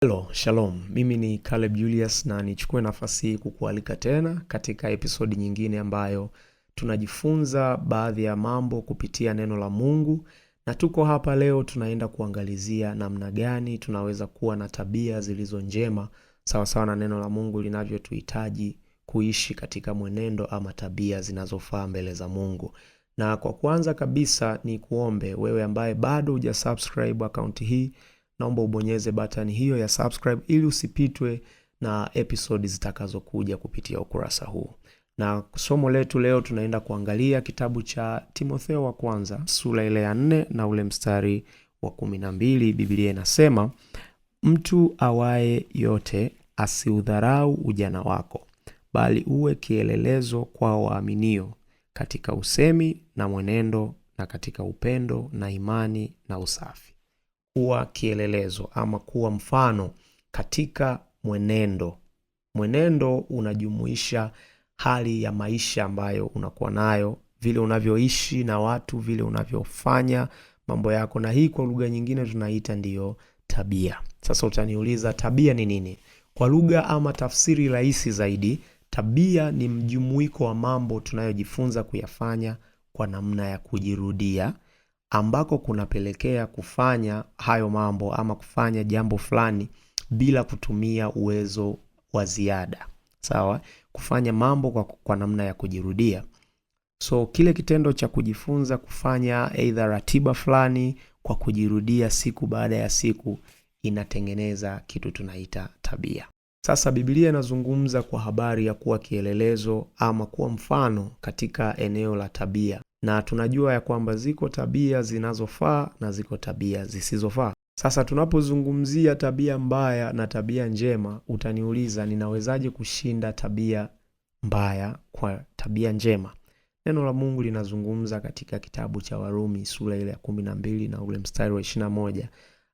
Hello, shalom. Mimi ni Caleb Julius na nichukue nafasi hii kukualika tena katika episodi nyingine ambayo tunajifunza baadhi ya mambo kupitia neno la Mungu, na tuko hapa leo tunaenda kuangalizia namna gani tunaweza kuwa na tabia zilizo njema sawasawa na neno la Mungu linavyotuhitaji kuishi katika mwenendo ama tabia zinazofaa mbele za Mungu. Na kwa kwanza kabisa ni kuombe wewe ambaye bado hujasubscribe akaunti hii, naomba ubonyeze button hiyo ya subscribe ili usipitwe na episodi zitakazokuja kupitia ukurasa huu. Na somo letu leo tunaenda kuangalia kitabu cha Timotheo wa kwanza sura ile ya 4 na ule mstari wa 12. Biblia inasema, mtu awaye yote asiudharau ujana wako, bali uwe kielelezo kwa waaminio katika usemi na mwenendo na katika upendo na imani na usafi. Kuwa kielelezo ama kuwa mfano katika mwenendo. Mwenendo unajumuisha hali ya maisha ambayo unakuwa nayo, vile unavyoishi na watu, vile unavyofanya mambo yako, na hii kwa lugha nyingine tunaita ndiyo tabia. Sasa utaniuliza tabia ni nini? Kwa lugha ama tafsiri rahisi zaidi, tabia ni mjumuiko wa mambo tunayojifunza kuyafanya kwa namna ya kujirudia, ambako kunapelekea kufanya hayo mambo ama kufanya jambo fulani bila kutumia uwezo wa ziada. Sawa? Kufanya mambo kwa namna ya kujirudia. So kile kitendo cha kujifunza kufanya either ratiba fulani kwa kujirudia siku baada ya siku inatengeneza kitu tunaita tabia. Sasa Biblia inazungumza kwa habari ya kuwa kielelezo ama kuwa mfano katika eneo la tabia. Na tunajua ya kwamba ziko tabia zinazofaa na ziko tabia zisizofaa. Sasa tunapozungumzia tabia mbaya na tabia njema, utaniuliza ninawezaje kushinda tabia mbaya kwa tabia njema? Neno la Mungu linazungumza katika kitabu cha Warumi sura ile ya 12 na ule mstari wa 21.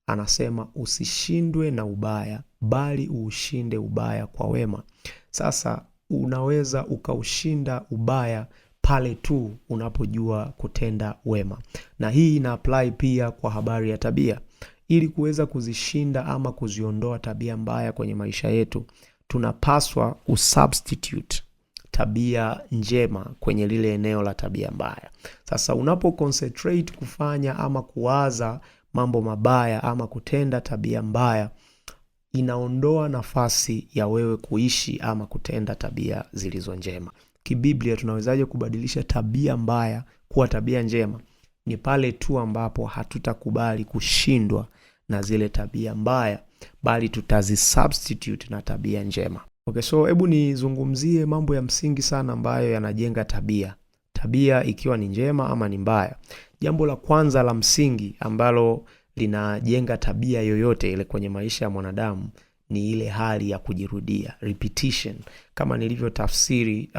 Anasema usishindwe na ubaya, bali uushinde ubaya kwa wema. Sasa unaweza ukaushinda ubaya pale tu unapojua kutenda wema. Na hii ina apply pia kwa habari ya tabia. Ili kuweza kuzishinda ama kuziondoa tabia mbaya kwenye maisha yetu, tunapaswa kusubstitute tabia njema kwenye lile eneo la tabia mbaya. Sasa unapo concentrate kufanya ama kuwaza mambo mabaya ama kutenda tabia mbaya, inaondoa nafasi ya wewe kuishi ama kutenda tabia zilizo njema. Kibiblia tunawezaje kubadilisha tabia mbaya kuwa tabia njema? Ni pale tu ambapo hatutakubali kushindwa na zile tabia mbaya, bali tutazisubstitute na tabia njema. Hebu nizungumzie mambo ya msingi sana ambayo yanajenga tabia. Tabia ikiwa ni njema ama ni mbaya. Jambo la kwanza la msingi ambalo linajenga tabia yoyote ile kwenye maisha ya mwanadamu ni ile hali ya kujirudia, repetition. Kama nilivyotafsiri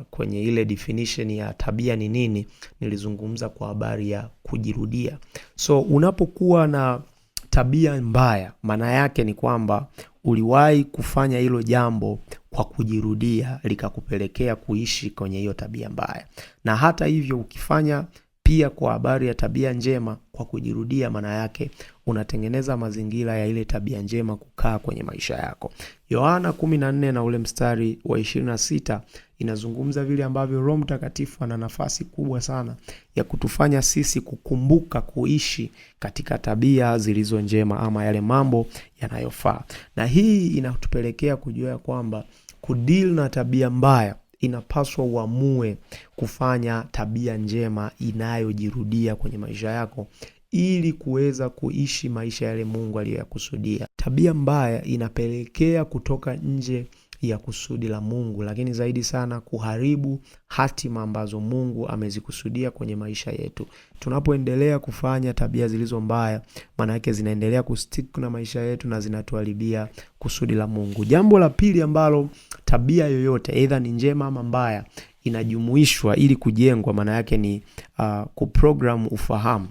kwenye ile definition ya tabia ni nini, nilizungumza kwa habari ya kujirudia. So unapokuwa na tabia mbaya, maana yake ni kwamba uliwahi kufanya hilo jambo kwa kujirudia likakupelekea kuishi kwenye hiyo tabia mbaya. Na hata hivyo ukifanya pia kwa habari ya tabia njema kwa kujirudia, maana yake unatengeneza mazingira ya ile tabia njema kukaa kwenye maisha yako. Yohana 14 na ule mstari wa 26 inazungumza vile ambavyo Roho Mtakatifu ana nafasi kubwa sana ya kutufanya sisi kukumbuka kuishi katika tabia zilizo njema ama yale mambo yanayofaa. Na hii inatupelekea kujua ya kwamba kudeal na tabia mbaya inapaswa uamue kufanya tabia njema inayojirudia kwenye maisha yako ili kuweza kuishi maisha yale Mungu aliyoyakusudia. Tabia mbaya inapelekea kutoka nje ya kusudi la Mungu, lakini zaidi sana kuharibu hatima ambazo Mungu amezikusudia kwenye maisha yetu. Tunapoendelea kufanya tabia zilizo mbaya, maana yake zinaendelea kustick na maisha yetu na zinatuharibia kusudi la Mungu. Jambo la pili ambalo tabia yoyote either ni njema ama mbaya inajumuishwa ili kujengwa, maana yake ni kuprogram ufahamu.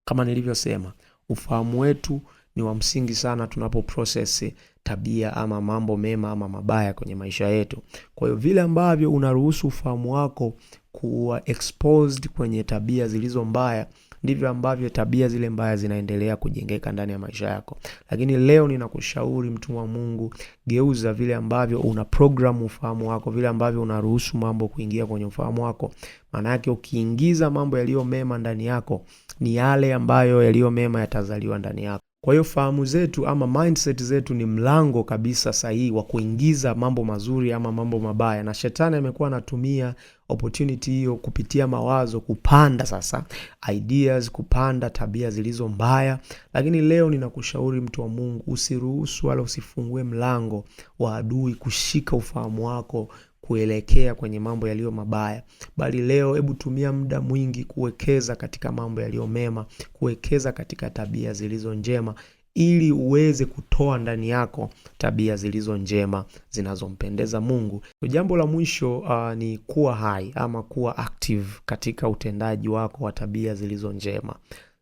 Kama nilivyosema, ufahamu wetu ni wa msingi sana tunapo process tabia ama mambo mema ama mabaya kwenye maisha yetu. Kwa hiyo vile ambavyo unaruhusu ufahamu wako kuwa exposed kwenye tabia zilizo mbaya, ndivyo ambavyo tabia zile mbaya zinaendelea kujengeka ndani ya maisha yako. Lakini leo ninakushauri mtu wa Mungu, geuza vile ambavyo una program ufahamu wako, vile ambavyo unaruhusu mambo kuingia kwenye ufahamu wako. Maana yake ukiingiza mambo yaliyo mema ndani yako, ni yale ambayo yaliyo mema yatazaliwa ndani yako. Kwa hiyo fahamu zetu ama mindset zetu ni mlango kabisa sahihi wa kuingiza mambo mazuri ama mambo mabaya, na shetani amekuwa anatumia opportunity hiyo kupitia mawazo kupanda sasa ideas, kupanda tabia zilizo mbaya. Lakini leo ninakushauri mtu wa Mungu, usiruhusu wala usifungue mlango wa adui kushika ufahamu wako kuelekea kwenye mambo yaliyo mabaya, bali leo hebu tumia muda mwingi kuwekeza katika mambo yaliyo mema, kuwekeza katika tabia zilizo njema, ili uweze kutoa ndani yako tabia zilizo njema zinazompendeza Mungu. Jambo la mwisho ni kuwa hai ama kuwa active katika utendaji wako wa tabia zilizo njema.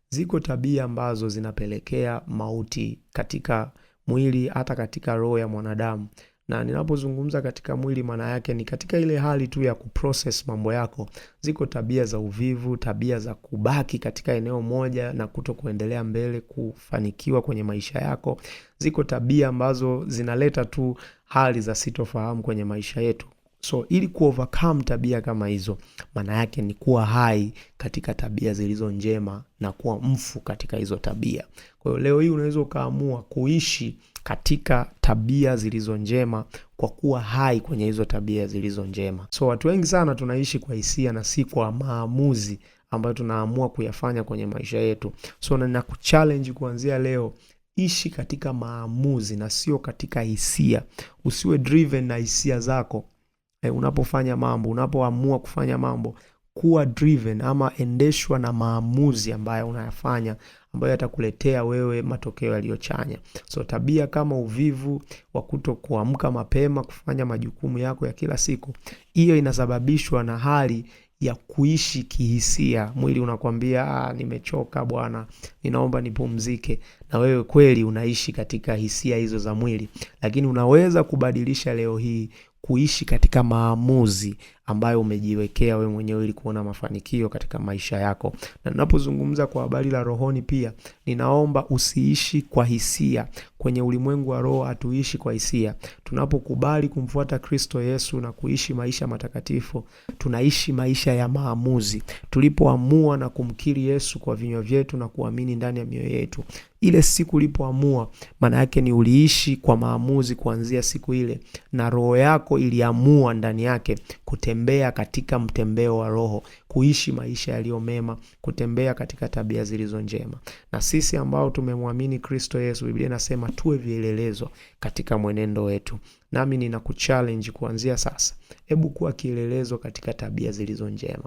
Ziko tabia ambazo zinapelekea mauti katika mwili, hata katika roho ya mwanadamu. Na ninapozungumza katika mwili, maana yake ni katika ile hali tu ya kuprocess mambo yako. Ziko tabia za uvivu, tabia za kubaki katika eneo moja na kuto kuendelea mbele kufanikiwa kwenye maisha yako. Ziko tabia ambazo zinaleta tu hali za sitofahamu kwenye maisha yetu. So ili kuovercome tabia kama hizo, maana yake ni kuwa hai katika tabia zilizo njema na kuwa mfu katika hizo tabia. Kwa hiyo leo hii unaweza ukaamua kuishi katika tabia zilizo njema kwa kuwa hai kwenye hizo tabia zilizo njema. So watu wengi sana tunaishi kwa hisia na si kwa maamuzi ambayo tunaamua kuyafanya kwenye maisha yetu. So na nakuchallenge kuanzia leo, ishi katika maamuzi na sio katika hisia. Usiwe driven na hisia zako. Unapofanya mambo, unapoamua kufanya mambo, kuwa driven ama endeshwa na maamuzi ambayo unayafanya, ambayo yatakuletea wewe matokeo yaliyochanya. So tabia kama uvivu wa kuto kuamka mapema kufanya majukumu yako ya kila siku, hiyo inasababishwa na hali ya kuishi kihisia. Mwili unakwambia, nimechoka bwana, ninaomba nipumzike, na wewe kweli unaishi katika hisia hizo za mwili. Lakini unaweza kubadilisha leo hii kuishi katika maamuzi ambayo umejiwekea wewe mwenyewe ili kuona mafanikio katika maisha yako. Na ninapozungumza kwa habari la rohoni pia, ninaomba usiishi kwa hisia. Kwenye ulimwengu wa roho hatuishi kwa hisia. Tunapokubali kumfuata Kristo Yesu na kuishi maisha matakatifu, tunaishi maisha ya maamuzi. Tulipoamua na kumkiri Yesu kwa vinywa vyetu na kuamini ndani ya mioyo yetu, ile siku ulipoamua, maana yake ni uliishi kwa maamuzi kuanzia siku ile, na roho yako iliamua ndani yake kutembea katika mtembeo wa roho, kuishi maisha yaliyo mema, kutembea katika tabia zilizo njema. Na sisi ambao tumemwamini Kristo Yesu, Biblia inasema tuwe vielelezo katika mwenendo wetu. Nami ninakuchallenge kuanzia sasa, hebu kuwa kielelezo katika tabia zilizo njema.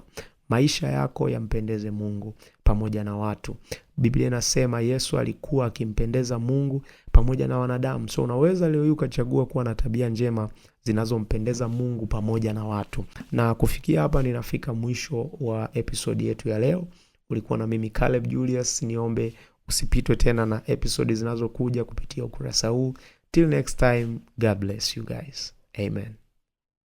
Maisha yako yampendeze Mungu pamoja na watu. Biblia inasema Yesu alikuwa akimpendeza Mungu pamoja na wanadamu. So unaweza leo hii ukachagua kuwa na tabia njema zinazompendeza Mungu pamoja na watu. Na kufikia hapa ninafika mwisho wa episodi yetu ya leo. Ulikuwa na mimi Caleb Julius. Niombe usipitwe tena na episodi zinazokuja kupitia ukurasa huu. Till next time, God bless you guys. Amen.